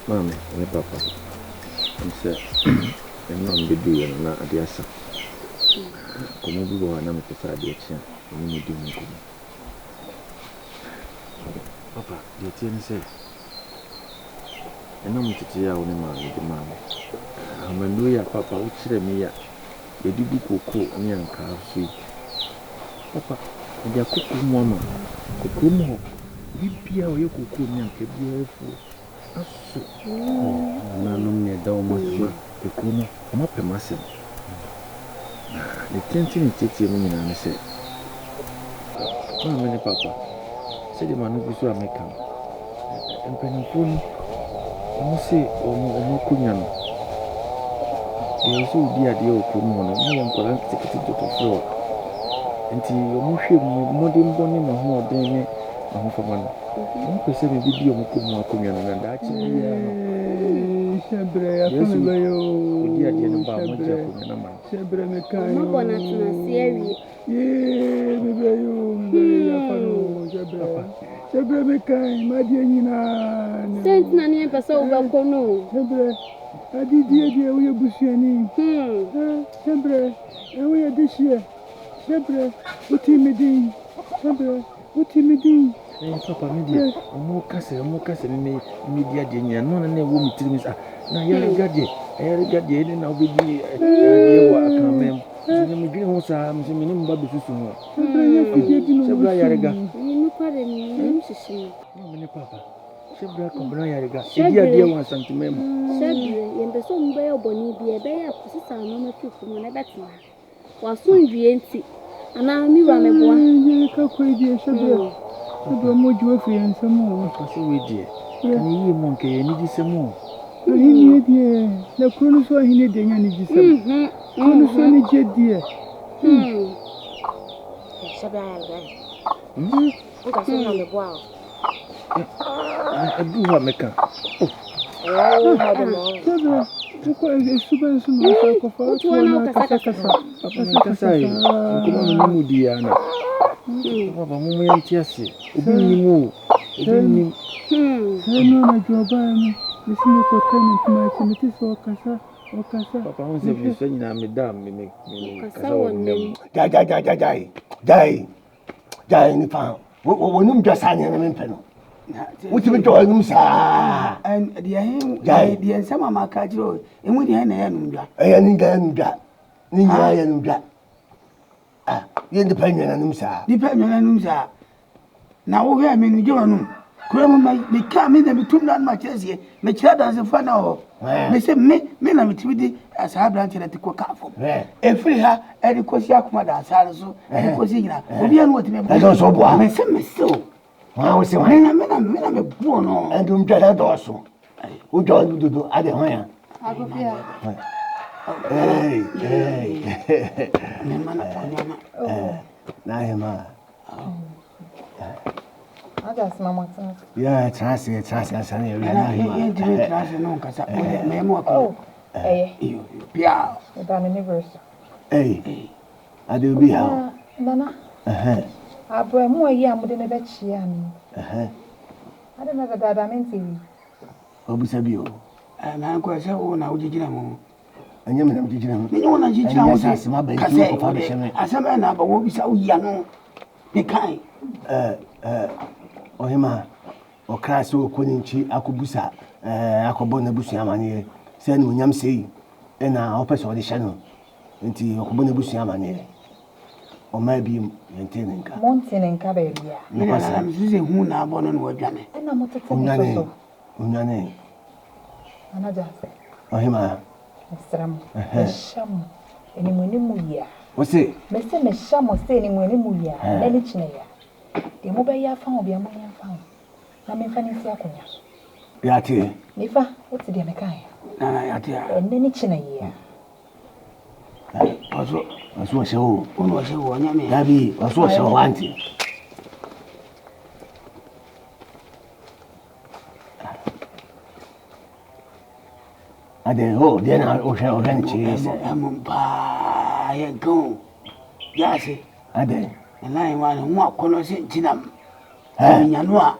Maame ne papa, ɛm sɛ mmerɛ a mebɛduiɛ no na adeɛ asa. Nkɔmmɔ bi wɔ hɔ a na mepɛ sɛ adeɛ kye a me ne mo di ho nkɔmmɔ. Papa, deɛ ɛteɛ ne sɛ, ɛnam nteteeɛ a wo ne maame de maa me, ahamannuro yi a papa wokyerɛɛ me yi a yɛde gu kookoo ne ankaa so yi, papa, mede akɔ kurom ama kurom hɔ, biribiara a ɔyɛ kookoo ne ankaa biara afuo aso. Nananom na ɛda wɔn ase. Ekuo no, wɔapɛ m'asɛm. Na ne tenten ne tiatia mu nyinaa ne sɛ, maame ne papa, sɛdeɛ m'ano gu so a meka no, mpanimfoɔ no, wɔse wɔn wɔn akonnwa no, deɛ ɛwɔ sɛ ɔdi adeɛ wɔ kurom hɔ no, wɔyɛ nkwadaa nketenkete ntɔtɔfewa. Nti wɔhwɛ mu mmɔdenbɔ ne m'ahoɔden ne m'ahofama no, wɔpɛ sɛ mebɛdi wɔn kurom akonnwa no, na daakye biara no, Yesu ɔdi adeɛ no ba a, wɔagye akonnwa no ama no. Wɔabɔ no atenase awie. Sɛ nti na ne yɛmpɛ sɛ wobɛkɔ no o. Ɛɛ papa me deɛ ɔmo ka sɛ ɔmo ka sɛ me me me di adeɛ nyinaa no na na ɛwɔ me tirim sɛ ah na ayarega deɛ ayarega deɛ ɛne na wobɛdi adeɛ wɔ akraman mu nti na medwene ho saa me sɛ me ne mo ba bɛsusu ho hyɛ berɛ ayarega maame ne papa hyɛ berɛ akɔbena ayarega ɛdi adeɛ wɔ asanteman mu. Hyɛ berɛ yɛmpɛ sɛ ɔmo bɛyɛ ɔbɔne bi ɛbɛyɛ a kɔsesa nneɛma firi kurom na ɛbɛtena ha. W'asomdwoeɛ nti, anaa me wura meboa? Papa sɛ wei deɛ, ka ne yie mu nka ɛyɛ anigyesɛm o. Ɛduru hɔ a mɛka. Papa menkasa yi, nkɔmmɔ a me ne mo di yi ara na. Papa momma yɛnte aseɛ. Obi nnim o, obi nnim. Papa wohu sɛ mesua nyinaa meda a me me me kasa wɔ nna mu. Gyae gyae gyae gyae gyae gyae gyae nipa wɔnum dwa saa nneɛma mempɛ no wotumi dwa wɔnum saa. Deɛ deɛ nsɛm a maka akyerɛ o emu deɛ na ɛyɛ num dwa. Ɛyɛ ne dwa num dwa ne nyinaa yɛ num dwa ah yɛ nipa nwa nanum saa. Nipa nwa nanum saa. Na wohwɛɛ me no, gye w'anom. Kura mu ma mekaa me na metum na ma kyerɛ seɛ mekyerɛ adansefoɔ na wɔ me sɛ me me na metumi de saa aberanteɛ no te kɔ kaa fam ɛfiri ha ɛde kɔsi akoma dansaa no so ɛde kɔsi nyina obiara no wɔtumi ɛsɛ sɛ ɔboa me sɛ me se o me na me na me na meboɔ no ɛdum dwa na dɔɔso wodwa wo dodo ade hwan a Hey, hey. Na ahema. Yeah, tena ase, tena ase ansa na yɛwie na ahema. Yɛntumi tena ase no nkasa, mɛma wakɔ. Oh, ɛyɛ. Pia. Meba me ne bere so. Ei, ade obi ha o. Nana, abrɛ mu ayi a mode me bɛkyea me. Ade na dadaada mente wi. Ɔbisa bi o. Na nkɔ sɛ wo na wogyegyina mu. Ɛnyɛ me na megyegyina mu. Menye wo na gyegyina ho sɛ asɛm aba nti wokɔfa bɛhyɛ me. Asɛm bɛn na aba wɔbisa wo yia no mekae. Ɔhema ɔkra sɛ ɔkɔ ne nkyi akɔbusa akɔbɔ n'abusua amaneɛ sɛ animuonyam sei na ɔpɛ sɛ ɔde hyɛ no nti ɔkɔbɔ n'abusua amaneɛ. Ɔmaa bio yɛntee ne nka. Monte ne nka baabiara. Me nana mesɛ sɛ hu na abɔ no na wadwane. Ɛna motete ne so so. Ɔnwane. Nana Gyasi. Ɔhemaa. Mesrɛ mo, mehyɛ mo animuanimu yi a. Wose? Mese mehyɛ mo sɛ animuanimu yi a, nnɛ ne kyena yi a, deɛ mobɛyɛ afa ho biara monyɛ mfa ho, na memfa no nsi akonnwa so. Yɛate. Nifa, wote deɛ mekaeɛ? Nana, yɛate a. Ɛnnɛ ne kyena yi a. Ɔso, ɔso ɔhyɛ wo. Wo na ɔhyɛ wo, ɔnyɛ me. Dabi, ɔso ɔhyɛ wo wante. Adɛn, o, deɛ na wohwɛ wohwɛ no kyee sɛ. Ɛmom paa yɛ nka o. Yaase. Adɛn. Nana Ahemaa ne ho akɔnnɔ sɛ nkyinam. Menya no a,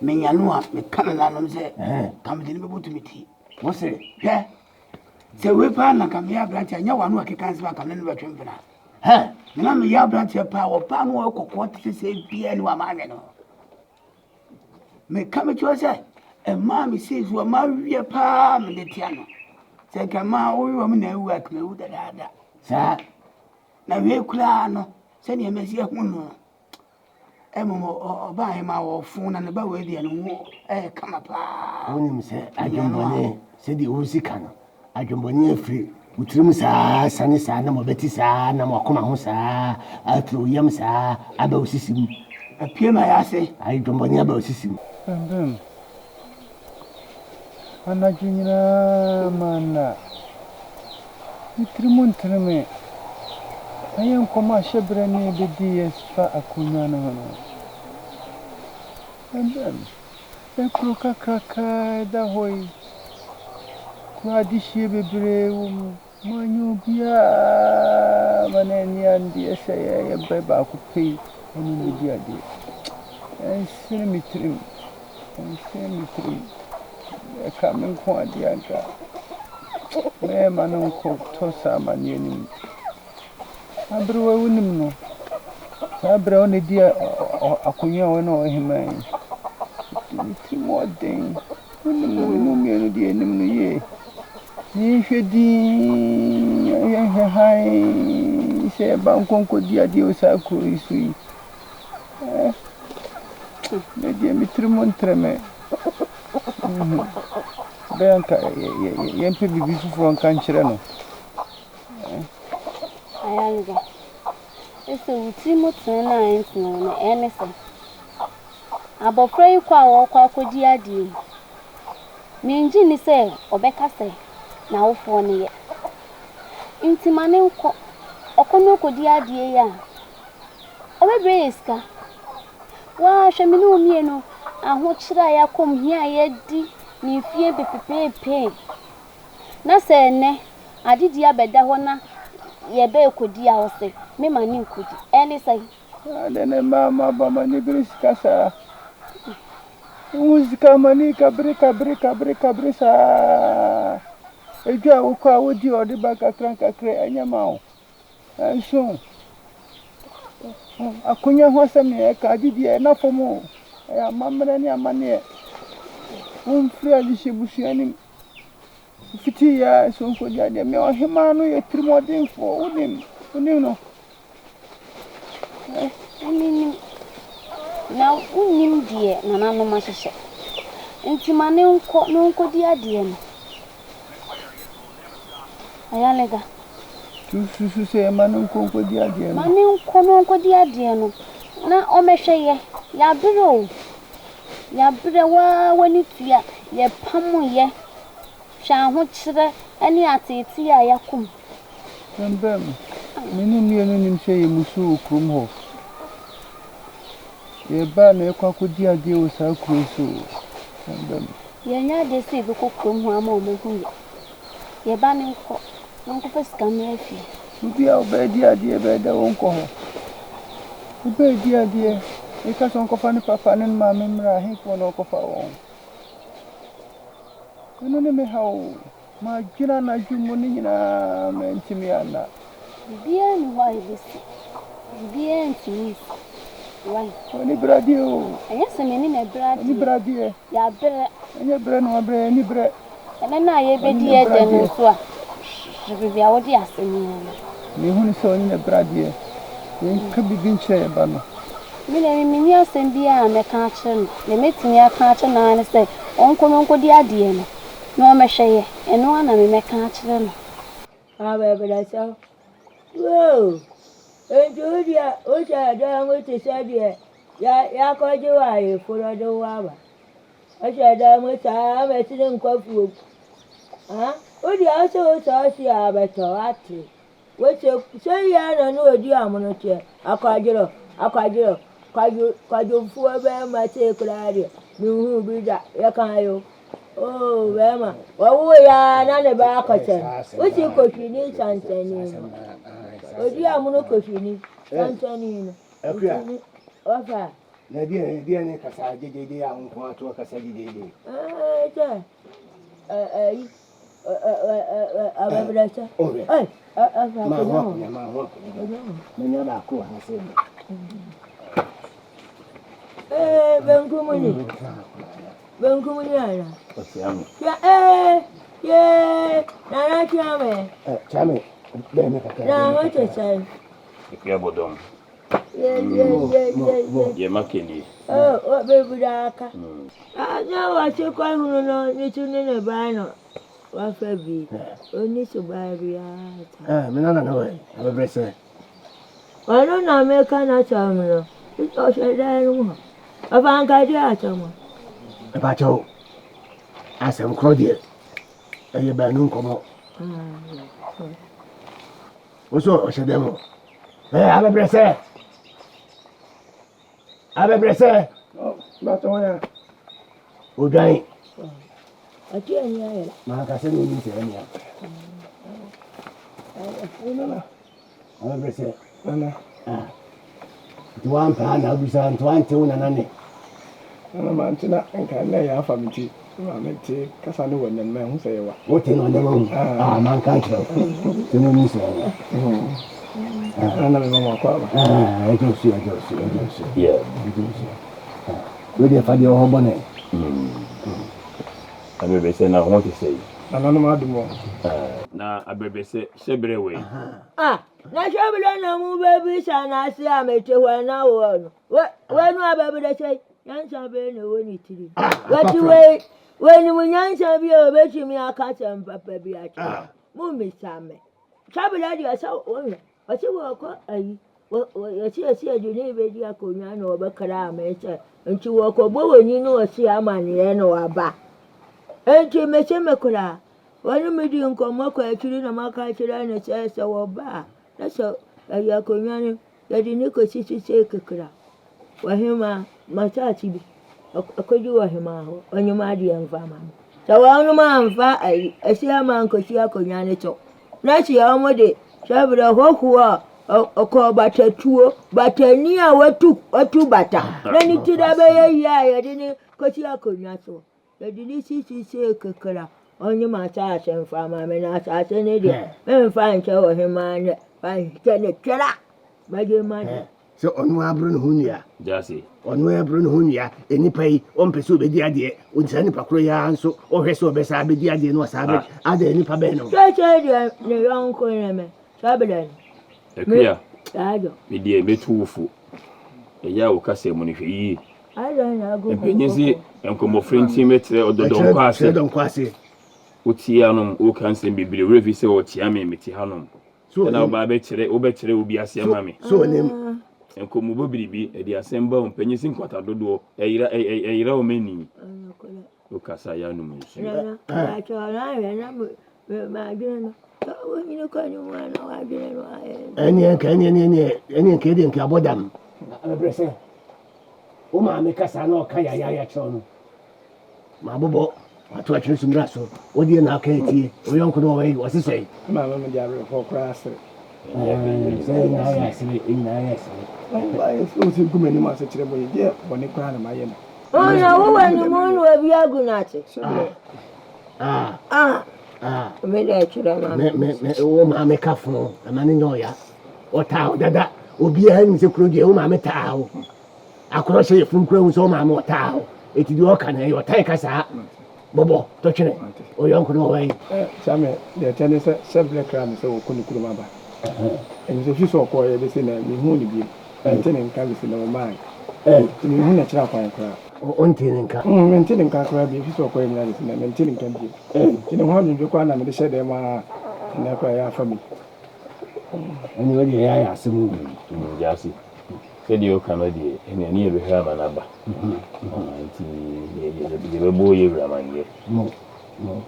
menya no a, meka nananom sɛ, ka mede no bɛbutu me ti. Wo se. Hwɛ, sɛ wei paa na nka meyɛ aberanteɛ a, nyɛ w'ano a ɛkeka nsɛm a nka me ne no bɛtwe mpena. Nana meyɛ aberanteɛ paa, ɔbaa no ɔyɛ kɔkɔɔ te sɛ sɛ biara ni wɔ amaanwɛ no. Meka mekyerɛ sɛ, mmaa me sei so mmaa wiɛ paa mede tia no. Sɛ nka mmaa wowe wɔn na awu a, nka mawu dadaada. Saa. Na wei koraa no, sɛdeɛ masi ahu no, mmom ɔbaa ahema ɔfo na ne ba wei deɛ ne ho ɛyɛ kama paa. Wonim sɛ adwemmɔne sɛdeɛ wosi ka no, adwemmɔne afiri wo tirim saa sane saa nam ɔbɛti saa nam wakoma ho saa afiri wo yam saa aba wo sisi mu. Apue ma yɛ ase. Adwemmɔne aba wo sisi mu. Bɛmbɛm. Anadwo nyinaa manna. Me tirim ntene me. Ɛyɛ nkɔmmɔ a hyɛberɛ ne yɛbɛdiiɛ fa akonnwa no ho no. Ɛbɛm, kuro kakraka a ɛda hɔ yi, kuro adehyeɛ bebree wɔ mu. Moanyɛ obiara ma no anni adeɛ sɛ yɛyɛ bɛ baako pɛ yi ne no di adeɛ. Ɛnsene me tirim, ɛnsene me tirim. Ɛka me nko adeɛ anka mɛma no nkɔtɔ saa amaneɛ no mu. Aberewa yi wonim no, saa berɛ a ɔna di akonnwa a ɔne ɔhemaa yi, ne tirim ɔden. Wonim no, me ne wo mmienu deɛ yɛnim no yie. Yɛnhwɛ dinn, yɛnhwɛ hann sɛ yɛba nkɔnkɔdi adeɛ wɔ saa kuro yi so yi. Eh, me deɛ me tirim ntere me. Mhm. Bɛyɛ nka yɛmpɛ biribi foforɔ nka nkyerɛ no. Eh. Ayanga, ɛsɛ wo tirim tene no a ɛntene wo no, ɛne sɛ? Abɔfra yi kɔ a ɔrekɔ akɔdi adeɛ yi, mennye nni sɛ ɔbɛka sɛ n'awofoɔ no yɛ. Nti ma no nkɔ. Ɔkɔ na ɔkɔdi adeɛ yi a, ɔbɛbrɛ yɛ sika. Wo ara hwɛ me ne wo mmienu, ahokyerɛ a yɛakɔ mu, hia a yɛadi ne mfeɛ pepepeepee. Na sɛ ɛnnɛ adedie abɛda hɔ na yɛbɛrekɔdi a, ɔse mema no nkɔdi. Ɛne sɛn? Adɛn na mmaa mo aba mo ani bere sika saa? Wohu sika mo ani kabere kabere kabere kabere saa. Edwa a wokɔ a wodi a ɔde ba kakra nkakra ɛnyɛ ma wo. Ɛnso akonya ho asɛm na yɛka ade deɛ ɛna fam o. Ɛyɛ amammerɛ ne amanneɛ. Womfiri adehyeɛ busua no mu. Mfiti yɛ a nso nkɔdi adeɛ. Me ɔhemaa no yɛ tirimɔdenfoɔ wonim wonim no. Mennim, na wonnim deɛ nananom ahyehyɛ. Nti ma no nkɔ na ɔnkɔdi adeɛ no. Ayalega. Susu sɛ ma no nkɔ nkɔdi adeɛ no. Ma no nkɔ na ɔnkɔdi adeɛ no na ɔmmɛhwɛ yɛ. Yɛabrɛ o. Yɛabrɛ, wo ara w'ani tua. Yɛpamo yɛ. Hwɛ ahokyerɛ ne ateetee a yɛakɔ mu. Mbam, me ne mmienu nim sɛ yɛ mmusuo wɔ kurom hɔ. Yɛba na yɛkɔ akɔdi adeɛ wɔ saa kuro yi so o. Mbam. Yɛnyɛ adeɛ sɛ yɛbɛkɔ kurom hɔ ama wɔn ahu yɛ. Yɛba no nkɔ na ɔnkɔfa sika mmra fie. Obi a ɔbɛdi adeɛ bɛyɛ dɛ ɔnkɔ hɔ. Wobɛdi adeɛ, meka sɛ ɔnkɔfa ne papa ne ne maame mmra a, hefoɔ na ɔkɔfa wɔn? Ɛno ne me haw o. Madwene anadwo mu no nyinaa mantumi anna. Biribiara nni hɔ a ɛbɛsi. Biribiara ntumi nsi. Wai. W'ani bere adeɛ o. Ɛnyɛ sɛ m'ani na ɛbere adeɛ. W'ani bere adeɛ. Yɛabrɛ. Ɛnyɛ brɛ na wabrɛ, ani brɛ. Ɛnɛ no a yɛrebɛdi yɛ dɛ no nso a, hwɛ baabi a wode asɛm yi aba. Mehunu sɛ ɔne no brɛ adeɛ. Yɛnka biribi nkyerɛ yɛn ba no. Me deɛ, menni asɛm biara a mɛka akyerɛ no. Deɛ mɛtumi aka akyerɛ no ara ne sɛ, ɔnkɔ na ɔnkɔdi adeɛ no. Na ɔmmɛhwɛ yɛ, ɛno ara na memɛka akyerɛ no. Abɛbrɛsɛ, Woo! Enti wo deɛ wohyɛ dan mu te sɛ deɛ yɛakɔgye wo ayeforɔ de wo aba. Wohyɛ dan mu saa ma ɛsene nkɔ afuom. Wo deɛ wo sɛ wo sɛ ɔhye a abɛtɔ woate. Wose sɛyi ara na ne ɔdi amono teɛ, akwadworɔ, akwadworɔ, kwadwo, kwadwofoɔ bɛrima sei koraa deɛ, menhuu bi da, yɛkae o. Oo, bɛrima, wɔwoo yɛ ara na ne ba akɔkyɛ no, wose kɔhwini sansani no, ɔdi amono kɔhwini sansani no, Akua. nti ne, wɔfa. Na deɛ deɛ ne kasa gyegyeegye a wo nko ara to kasa gyegyeegye. Ɛɛ sɛ, ɛ ɛyi. Benkum ni. Benkum ni ana. Ya eh ye nana kyame. Kyame bɛn me kakra. Na ho te sɛn. Ekua bɔdɔm. Ye ye ye ye ye. Deɛ maka nie. Oh, o bebree aka. Ah, na wɔte kwan hunu no ne tu ne ne ba no. Wafa bi. Onni suban biara saa. Eh, me nana no ɛ, abɛbrɛ sɛ. Ɔno na meka n'asɛm no. Ɔhyɛ dan no mu hɔ. Ɔfa nkadeɛ asɛm. Ɛpakyɛw, asɛm korɔ deɛ, ɛyɛ baanu nkɔmmɔ. Wo so ɔhyɛ dan mu. Ɛ, abɛbrɛ sɛ. Abɛbrɛ sɛ. Bàtɔ wọn ya. Odwan. Ɔte ani ayɛ. Manka sɛ na onim sɛ ɛmea. Nana. Abɛbrɛ sɛ. Nana. Ah. Nti wampaa na abusa nti wante wo nana ne. Nana mante na nka nnɛ yɛ afa me ti. Ma mente kasa ne wɔ nnɛm ma ɛho sɛ yɛwa. Wote na ɔnɛma hu. Ah manka nkyerɛ wo. Sɛ na onim sɛ ɛmea. Nana mema mo akɔ aba. Ah, ɛgye osu, ɛgye osu, ɛgye osu. Yeah. Ɛgye osu. Wei deɛ fa deɛ wɔ hɔ bɔ ne. Abɛbrɛsɛ na ho te sɛ. Nananom adom o. Na abɛbrɛsɛ hyɛ berɛ wei. Ah, na hyɛ berɛ na mo bɛbisa n'ase a mete hɔ na wɔ no. Wei no abɛbrɛsɛ yi, nyansa bɛn na ɛwɔ ne tirim? Wɔte wei, wɔnim nyansa bi a wɔbɛtumi aka asɛm papa bi akyerɛ. Mommisa me. Hyɛ berɛ deɛ sɛ wɔhwɛ, ɔse wɔkɔ ayi. Wɔse ɔse yɛde no rebɛdi akonnwa na wɔbɛkra me sɛ nti wɔkɔbɔ w'ani na ɔse amanneɛ na waba. Nti mese me koraa wɔne me di nkɔmmɔ kɔ akyiri na maka akyerɛ no sɛ sɛ wɔba a na sɛ ɛyɛ akonnwa no yɛde no kɔsisi sei kekra. Ɔhemaa, m'asase bi, ɔkɔgye ɔhemaa hɔ, ɔnye m'adeɛ mfa ma me. Sɛ wɔnom amfa ayi, asiama ankɔsi akonnwa no so, na sɛ wɔde hyɛberɛ hɔhoɔ a ɔkɔɔ batatuo, batani a watu, watu bata, na ne tiri abɛyɛ yie a yɛde ne kɔsi akonnwa so. Yɛde ne sisi sei kekra, ɔnye m'asase mfa ma me, na asase no deɛ, memfa nkyɛ ɔhemaa nnɛ, fa nkyɛ ne twera, mɛgye m'ade. Sɛ ɔno ara boro ne ho nnua. Gyasi. Ɔno ara boro ne ho nnua. Nnipa yi, ɔmpɛ sɛ ɔbɛdi adeɛ. Saa nipa korɔ yi ara nso, ɔhwɛ sɛ ɔbɛsan abɛdi adeɛ na wasan abɛ. Adɛn, nipa bɛn no? Seesei deɛ ne yɔnko ne me, saa berɛ no. Akua, Saa dɔ. me deɛ mɛtu wo fo. Ɛyɛ a wo kasa mu no hwɛ yie. Adɛn na agu Mpanyin se nkɔmmɔfra nti mɛkyerɛ ɔdɔ dɔnkɔ ase. Kyerɛ dɔnkɔ ase. Wotie anom, woka nsɛm bebree, wo werɛ fi sɛ ɔkyea me, mete hanom. Ɛna wobaa bɛkyerɛ wobɛkyerɛ obi ase ama me. So onim. Nkɔmmɔbɔ biribi ɛde asɛm ba o mpanyin si nkwata dodoɔ ɛyera ɛyera wɔn ani. Wokasa yɛ anom nsuo. Nana, bàtà ọ̀rọ̀ ayẹ na màdwene no. Wonyini kɔ ne mu a na wadwene no ayɛ. Ɛneɛ nka ɛneɛ ɛneɛ ɛneɛ ɛneɛ nka ɛdeɛ nka abɔ dam. Abɛbrɛ sɛ wo maame kasa na ɔka yayaya kyerɛ no. Mabobɔ wato atwene so mmra so. Wo deɛ na aka atie. Wo yɔnko no ɔwɔ yi ɔse sɛn. Me maame mede awerɛhoɔ koraa sere. Sɛ yɛn nyinaa yɛ asere, yɛn nyinaa yɛ asere. Wayɛ sɛ ɔsɛ gu m'anim ase kyerɛ bɔ yi deɛ bɔne koraa na mayɛ no. Ɔna wo wɔ ne mu na obi agu n'ase. Ah. Ah. Ah. Me deɛ kyerɛ ma me. Me me wo maame ka fo ɛma ne nyɛ ɔya. Ɔtaa wo dada. Obiara nim sɛ kuro deɛ wo maame taa wo. Akɔrɔ hyɛ yɛfunu kura hu sɛ wo maame ɔtaa wo. Eti deɛ ɔka no ɛyɛ ɔtan ka saa. Bɔbɔ tɔtwene ɔyɔnko no ɔwɔ yi. Kyame, deɛ ɛkyɛ ne sɛ hyɛbrɛ kra me sɛ wɔkɔ ne kurom aba. Ɛno sɛ fi sɛ ɔkɔɔeɛ bɛsi nnɛ menhuu no bio. Mente ne nka bɛsi nnɛ ɔmaae. Nti menhu n'akyiri akwan koraa. Wontee ne nka? Mente ne nka koraa bio, ɛfiri sɛ ɔkɔeɛ nyinaa bɛsi nnɛ, mente ne nka bio. Nti ne ho adwendwen koraa na mede hyɛ dɛm ara a ɛnnɛ koraa ɛyɛ afa me yi. Ɛnneɛ wo deɛ yɛayɛ asɛm o. Gyasi, sɛdeɛ woka no deɛ, ɛnneɛ ne yɛbɛhwɛ ama no aba. Nti yɛbɛbɔ yɛn wura amanneɛ. Mo, mo.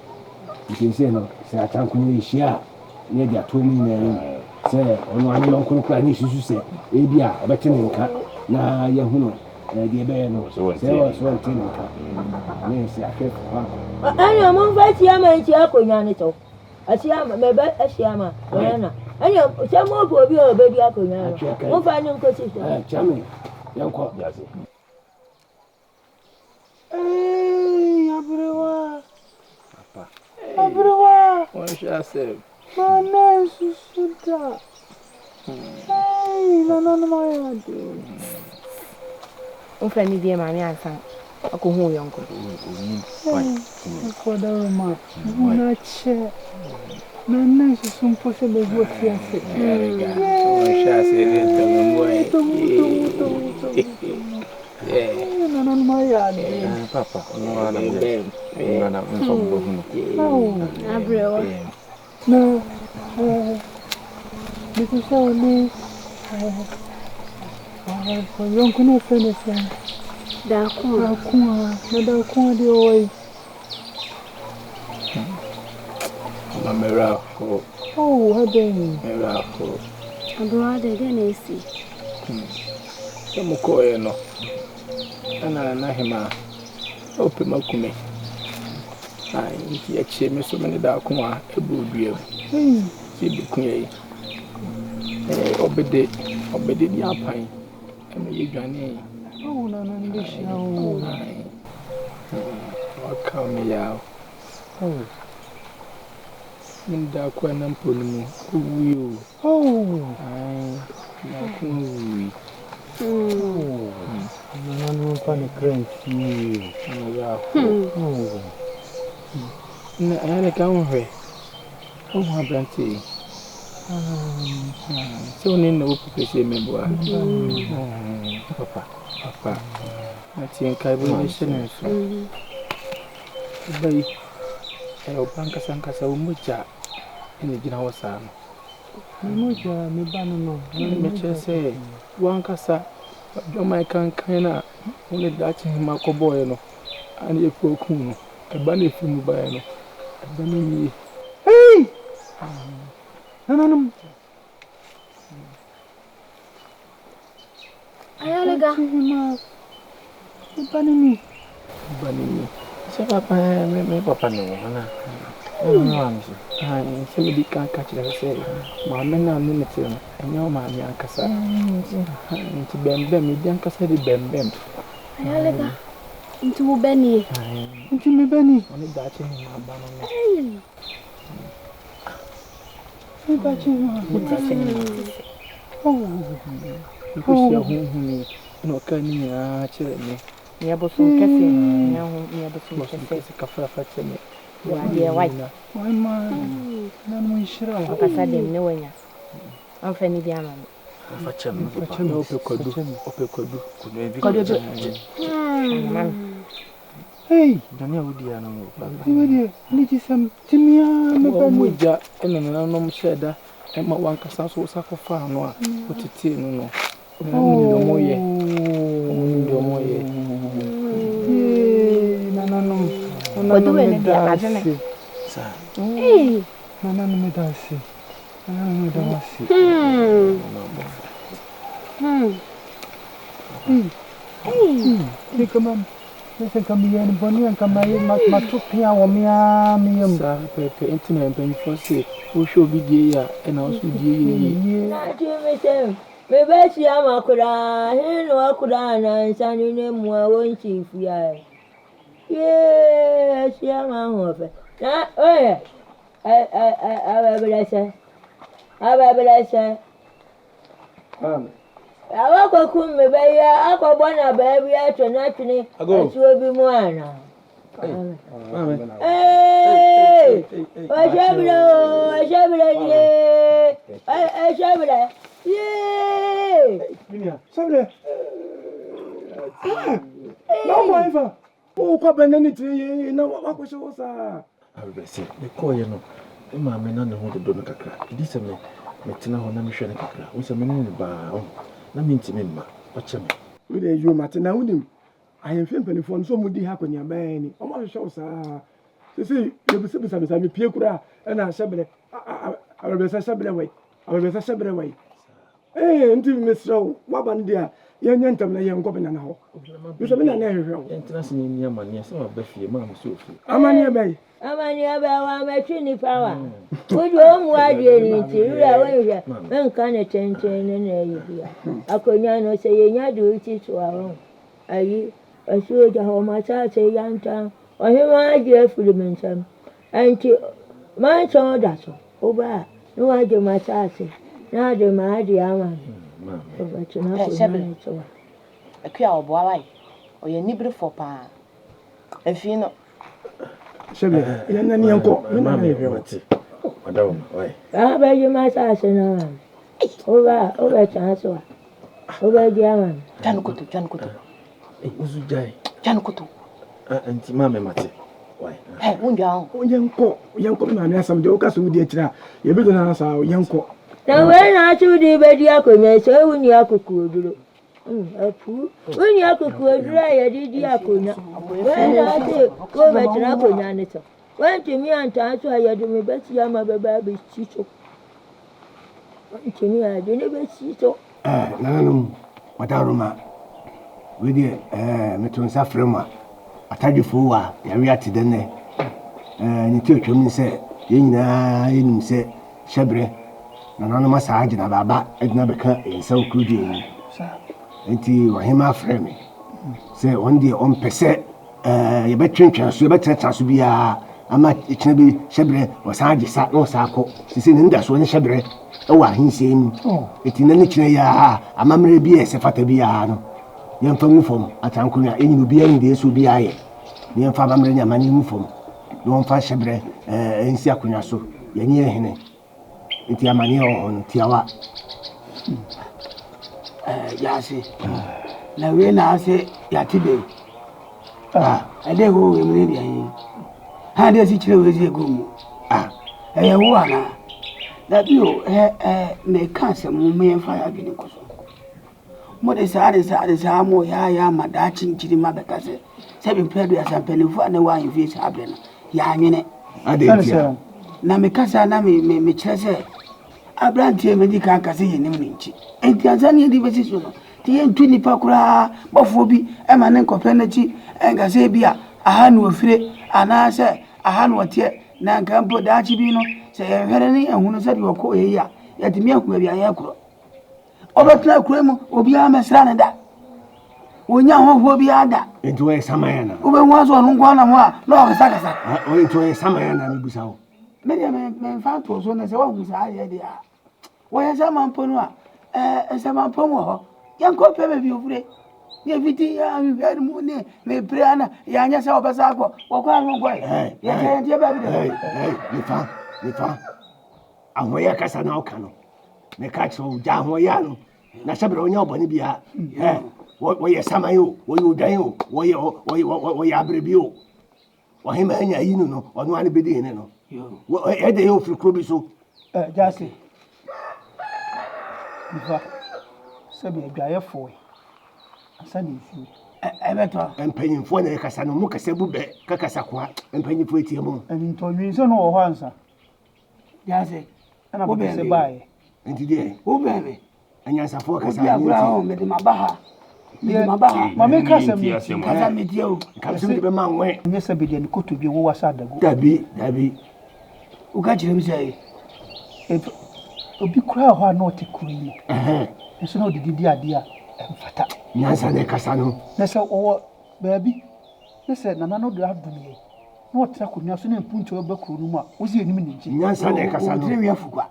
Nti seesei no, sɛ atamfo no rehyia a, na yɛde ato wɔn nyinaa anim sɛ ɔno ara ne yɔnko no koraa ne susu sɛ ebi a ɔbɛte ne nka na yɛahu no deɛ ɛbɛyɛ no sɛ ɔsɛ ɔnte ne nka na yɛsɛ ahwɛ hɔ akɔ. Ɛnna momfa Asiama nsi akonnwa no so. Asiama, me ba Asiama, wɔyɛ na. Ɛnna sɛ mopɛ obi a ɔbɛdi akonnwa no, momfa no nkɔsi so. Kyame, yɛnkɔ. Eeii aberewa aberewa. Wɔnhwɛ asɛm. Nana nsusu da. Eeii nananom ayɛ ade o. Wofrɛ me bie maame ansa akɔhu wo yɔnko. Ɛkɔ dawuroma wu no akyɛ. Nana nsusu mpo sɛ mɛgu afiase. Wɔnhwɛ asɛm ne ntɔmmoa. Tɔmu tɔmu tɔmu tɔmu. Nananom ayɛ adeɛ. Papa, ɔno ara na meyɛ. Ɔno ara na mfa mo bɛhu no. Aberewa. Na mete sɛ wo ne yɔnko no afɛ ne sɛn? Daako. Daako a, na daako a deɛ ɔwɔ yi. Ama me werɛ ahow. Oh, adɛn? Me werɛ ahow. Aberewa adɛn, dɛn na asi? Sɛ mokɔeɛ no, ɛna Nana Hemaa na ɔpɛ m'aku me. Ae, nti yɛkyee me so me ne Daako a ɛbɔɔ dua mu. Sɛ yɛbɛku yɛn. Ɔbɛde, ɔbɛde de apan. Ɛna yɛdwanee. Oh, Nana no bɛhyia wo. Ae. Waka me yaw. Oh. Me ne Daako a nam po no mu, ɔwui o. Oh. Ae, Daako awui. Oh. Nana no mfa ne kra nsie. Ɛna yɛ aho. Oh. Na ɛyɛ ne ka ho hwɛ. Wohu aberanteɛ yi? Sɛ wo ne no na wɔ pɛpɛ sɛ mɛboa. Papa. Papa. Na tie nkaebɔ yi hyɛ ne nso. Ɔba yi, ɛyɛ ɔba ankasa ankasa, wo mogya na ɛgyina hɔ saa no. Me mogya, me ba no no. Mekyerɛ sɛ, wo ankasa, w'adwaman kankan no a wo ne daakye hemmaa kɔbɔeɛ no, a na yɛpɛ wo kum no, ɛba no a ɛfiri mu baeɛ no, ɛba no nie. Ei! Nananom! Ayalega. Me ba no ni. Me ba no ni. Sɛ papa me me papa ne wo ana? Sɛ medi kan ka kyerɛ sɛ maame no a ne ne te no ɛnyɛ wo maame ankasa. Nti bɛmbɛm medi ankasa de bɛmbɛm. Ayalega. Nti wo bɛ nie? Nti me bɛ ni? Ɔne daakye hema ba no no. Me daakye hema. Me daakye hema. Oh. Mekɔhyia honhom yi na ɔkaa ne nyinaa kyerɛ me. Meyɛ bosom kɛse, meyɛ ho, meyɛ bosom kɛse. Bosom kɛse kafrafa kyerɛ me. Wɔ adeɛ wai. Wai ma, na mo nhyira wo. Ɔkasa dem ne wanya. Ɔmfa ne bi ama me. Ɔfa kyɛ me papa. Na ɔpɛ kwadu, ɔpɛ kwadu. Kwadu bi. Ma me. Hey! Dane a wodi ano no papa. Ewe deɛ, ne gye sɛm, timi ara me ba ni. Mogya ɛna nananom hyɛ da ɛma wankasa nso wosa kɔfaa no a wotetee no no. Nananom nim deɛ wɔyɛ. Wɔn nim deɛ wɔyɛ. Yee, nananom, nananom me da ase. Nananom me da ase. Nananom me da ase. Hey, come on. Sɛ nka meyɛɛ no bɔne a nka mato pea wɔ me ara me yam. Saa pɛpɛɛpɛ nti na mpanyinfoɔ se wohwɛ obi deɛ yie a ɛna wo nso deɛ yɛ yie. Na nti mese mebɛhyia m'akoraa he ne w'akoraa nansa ne ne mmoa wɔnsi fie yee ahyia m'ahoɔfɛ na ɔyɛ abɛbrɛsɛ abɛbrɛsɛ. Wakɔkum me ba yi akɔbɔ no abaa bi ato no atwene asuo bi mu anaa? Ee, ɔhyɛ berɛ o, ɔhyɛ berɛ nie, ɔhyɛ berɛ yee. Hyɛ berɛ. Na wokɔ hefa? Wokɔ bɛn na ne tiri yee na wakɔhyɛ hɔ saa. Awerɛsɛ, mekɔeɛ no, me maame na ne ho dodo no kakra. Ɛdi sɛ me metena hɔ na mehwɛ no kakra. Wohu sɛ me ne no baa ɔho, na mentumi mma. Fa kyɛ me. Wo deɛ yoo mate. Na wonim, ahemfie mpanimfoɔ no sɛ wɔdi ha akɔneaba ara ni. Wɔahwehwɛ wo saa. Seesei yɛbisabisa me saa, mepue koraa a, ɛna hyɛberɛ, awerɛsɛ hyɛberɛ wɔ he? Awerɛsɛ hyɛberɛ wɔ he? Ee, nti mesrɛ wo, woaba no deɛ a, yɛnyɛ ntɛm na yɛnkɔ me nana hɔ. Mesɛ me nana ɛhwehwɛ wo. Yɛntena ase na yɛnni amanneɛ sɛ waba fie, maa me sɛ ofie. Amanneɛ bɛn? Amanneɛ bɛn? Wammɛtwe nnipa wa. Wo deɛ ɔmmu adeɛ no nti, wura wonhwɛ, menka ne tenten ne n'ayi bia. Akonnwa no, sɛ yɛnya de wo si so a, wohu. Ayi, asuo gya hɔ, m'asase yantam, ɔhemaa agye afiri me nsam. Ɛnti, manson da so, woba a, na woagye m'asase, na ade m'adeɛ ama me. Wobɛtena akonnwa no so a. Akua ɔboa wae, ɔyɛ aniberefoɔ paa. Mfii no. Hyɛbrɛ, yɛn na yɛnkɔ, me na mehwɛ wo. Saa bɛgye m'asase no ama me. Woba a, wobɛtena so a, wobɛgye ama me. Twa no koto, twa no koto. Wosu gyae. Twa no koto. Nti maame mate. Ɛ, wondwa ho. Yɛnkɔ, yɛnkɔ me maame asɛm deɛ woka sɛ wodi akyire a, yɛbɛgyina ha saa o, yɛnkɔ. Na wei na ase wode bɛdi akonnwa yi, sɛ wonni akokoɔduro. Apu, wonni akokoɔduro a yɛde di akonnwa. Wei na ase wobɛtena akonnwa no so. Woantumi antaa so a, yɛde me bɛsi ama bɛba abɛsi so. Woantumi a, yɛde ne bɛsi so. Eh, nananom, Ɔdawuroma, wei deɛ eh, meto nsa frɛ mo a, atadwefoɔ wa yɛawe ate dɛ nnɛ. Eh, ne ti atwam ne sɛ yɛn nyinaa yɛnim sɛ hyɛberɛ nananom asaa agyina baaba agyina bɛka yɛn nsa wɔ kuro dua yi mu. Nti ɔhemaa frɛ me sɛ ɔno deɛ ɔmpɛ sɛ Ɛɛ, yɛbɛtwentwɛn so, yɛbɛtenatena so biara ama kyena bi hyɛberɛ wɔsan agye sa na wɔsan akɔ. Sese n'anidasoɔ ne hyɛberɛ wɔ ahensie mu. Eti na ne kyena yi ara amammerɛ bi a ɛsɛ fata biara no, yɛmfa ngu fam atrankonnwa. Yɛnyina obiara nim deɛ ɛsɛ obiara yɛ. Na yɛmfa amammerɛ ne amanneɛ ngu fam na wɔmfa hyɛberɛ ɛɛ nsi akonnwa so. Yɛne yɛn hene. Nti amaneɛ wɔ hɔ no tiawa. Ɛɛ yaase na wei na ase yate bɛ ah ɛdɛ wo wei mu ne deɛ yi ha deɛ si kyerɛ wei si egu mu ah ɛyɛ wo ana dabi o ɛ ɛ meka asɛm mo yɛn fa yɛ adwene kɔ so. Mode saa de saa de saa mo yɛ ayɛ ama daakye nkyirimma bɛka sɛ, sɛbi mpɛ aduasa mpanimfoɔ a na ɛwɔ ahemfie saa berɛ no, yɛanwene. Adɛn ntia? Na meka saa na me me mekyerɛ sɛ aberanteɛ medi kan ka sɛ yɛnim ne nkyi. Enti ansa ne yɛde bɛsi so no, nti yɛntu nnipa koraa bɔfoɔ bi ma ne nkɔpɛ n'akyi nka sɛ ebi a aha na ɔfire anaasɛ aha na ɔteɛ na nka mpo daakye bi no sɛ yɛhwɛ no ne yɛhunu sɛdeɛ ɔkɔɔ yei a yɛatumi ahu baabi a yɛrekorɔ. Ɔbɛtena kuro mu, obiara mmɛsra no da. Wɔnya ahɔhoɔ biara da. Nti wɔyɛ saman ana? Wobɛhu aso ɔno nko anam hɔ a na ɔkasakasa. Nti wɔyɛ saman ana mebusa wo? Me deɛ memfa ntoo so ne sɛ woahu saa adeɛ deɛ a wɔyɛ saman mpo no a ɛɛ nsamanpɔn wɔ hɔ. Yɛnkɔ pɛ baabi ofire. Yɛfiti ahwehwɛ no mu ne mepere ana yɛanyɛ sɛ wɔbɛsa akɔ wɔkɔ ano nkɔe. Yɛkyɛ yɛnteɛ baabi dɛ. Nifa nifa ahoyɛ kasa na ɔka no. Meka kyerɛ wo, gya ahoɔyaa no, na hyɛ berɛ ɔnyɛ ɔbɔne biara. Ɛ wɔyɛ saman o, wɔyɛ odwan o, wɔyɛ wɔyɛ wɔyɛ aberebi o. Ɔhema anya ayi no no, ɔno ara ne bɛdi hene no. Ɛdɛ yɛ ofiri kuro bi so. Ɛ gyase, nifa sɛbi adwaeɛfoɔ ansa na nsuo. Ɛbɛtɔ. Mpanyinfoɔ na ɛkasa no, mo kasa bu bɛ kakasa koa, mpanyinfoɔ etie mo. Ntɔnwinso no wɔ hɔ ansa. Gyase. Ɛna bɔkɛse baeɛ. Nti deɛ. Wobɛn me. Anyansafoɔ kasa Wodi agorɔ a mede maba ha. Mede maba ha. Ma menka asɛm no ntie. Kasa metie o. Nka mesɛ mede bɛma nwɛ. Nyɛ sɛ bɛdeɛ ne kotodwe wowa sɛ adago. Dabi, dabi. Woka kyerɛ me sɛ. Obi koraa wɔ hɔ a na ɔte kuro yi mu. Nso na ɔdidi di adeɛ a ɛmfata. Nyansa na ɛkasa no. Na sɛ ɔwɔ baabi ne sɛ nana no de adom yɛn na ɔtena akonnwa so ne mpuntuo bɛba kuro no mu a, wose yɛnim ne nti. Nyansa na ɛkasa no. Wo tirinwi afu kwa.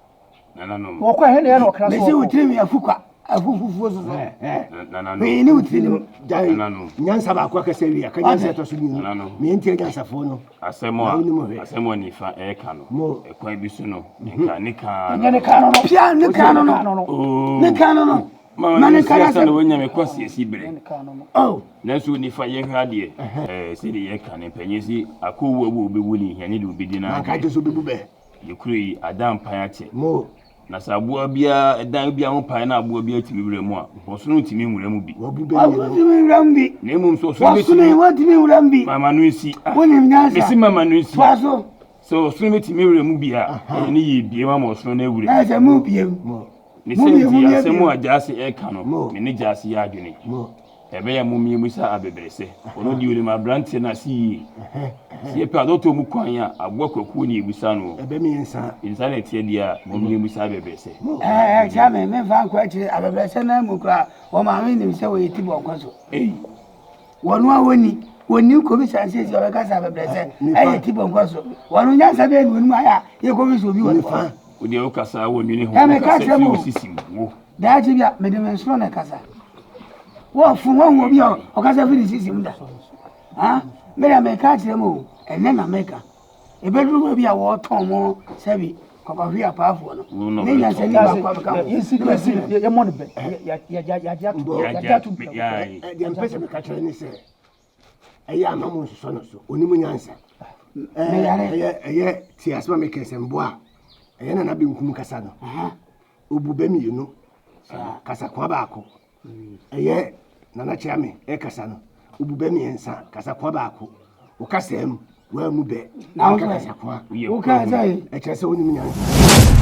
Nananom. Wɔkɔ ɛhe na ɛyɛ na ɔkra so Mese wo tirinwi afu kwa. Afu fufuo soso. Hwee ne wo tiri no. Gyae. Nyansa baako akasa wie aka nyansa ɛtɔ so mmienu. Nananom. Meɛ ntia nyansafoɔ no. Asɛm a asɛm a nifa ɛreka no. Ɛkwan bi so no. Nka ne kan no. Ɛnyɛ ne kan no no. Pia ne kan no no. Ne kan no no. Ma ne nka n'asɛm. Na wanya me kɔ siesi bere. Oh. Nanso nifa yɛhwɛ adeɛ. Ɛɛ sɛdeɛ yɛka no mpanyin si akɔwu awu a obewu ne hia ne deɛ obedi n'adeɛ. Manka kyerɛ sɛ obebu bɛ. Yɛ kuro yi ada mpan akyɛ. Mo. Na sɛ aboa biara ɛdan biara ho pan na aboa biara tumi wura mu a, ɔsono ntumi nwura mu bi. Wabu bɛ mmienu. Ɔtumi nwura mu bi. Na mmom sɛ ɔsono betumi. Wɔsono wɔntumi nwura mu bi. Mama no nsi. Wonim nyansa. Mesi mama no nsi. Toa so. Sɛ ɔsono betumi wura mu bi a, ɛyɛ ne yɛ biem ama ɔsono no awura mu. Ɛsɛ mu biem. Ne sɛ nti asɛm a Gyasi reka no, me ne Gyasi yɛ adwene. Ɛbɛyɛ a mommiemmisa abɛbrɛsɛ. Ɔno deɛ ɔnim aberanteɛ no ase yie. Sɛ yɛpɛ adɔtɔ mu kwan a, aboa kwakuo na yɛbisa no. Nsa na ɛteɛ deɛ a, mommiemmisa abɛbrɛsɛ. Ɛɛ, kyerɛ me, memfa nkɔ akyire. Abɛbrɛsɛ no mu koraa, wɔn maame nim sɛ wɔyɛ ti bɔnkɔ so. Ei! Wɔn a wɔnni, wɔnni kɔbisa nsiesie wɔbɛka sɛ abɛbrɛsɛ ɛyɛ ti bɔnkɔ so. Wɔn nyansa bɛyɛ na wɔnim ayɛ a yɛkɔbisa obi wɔ ne hɔ. Wo deɛ wokasa a wonnwene ho, Ɛɛ, meka wokasa kyerɛ firi mo wo sisi mu, wo. Daakye bi a, mede me nsono na ɛkasa. Wɔfo, wɔhu obi a ɔkasa firi ne sisi mu da. Ha? Me deɛ meka kyerɛ mo o, ɛnnɛ na meka. Ɛbɛduru baabi a wɔtɔn mo sɛbi kɔkɔhwe apaafoɔ no. Wo na Ne nyansani wɔbɛtɔn. baako a meka ho. Yɛnsi Ne masi no. yɛmmɔ no bɛ yɛagye ato yɛagye ato Deɛ mpɛ sɛ meka kyerɛ ne sɛ ɛyɛ ama mo nsosɔ no so ɔnim nyansa ɛyɛ ɛyɛ te asɛm a meka sɛ mboa a ɛyɛ nana benkum kasa no obu bɛ mmienu kasakoa baako ɛyɛ nana kyeame ɛkasa no obu bɛ mmiɛnsa kasakoa baako wo kasaa mu woammu bɛ na woka kasakoa ɛkyerɛ sɛ wonim nyansa.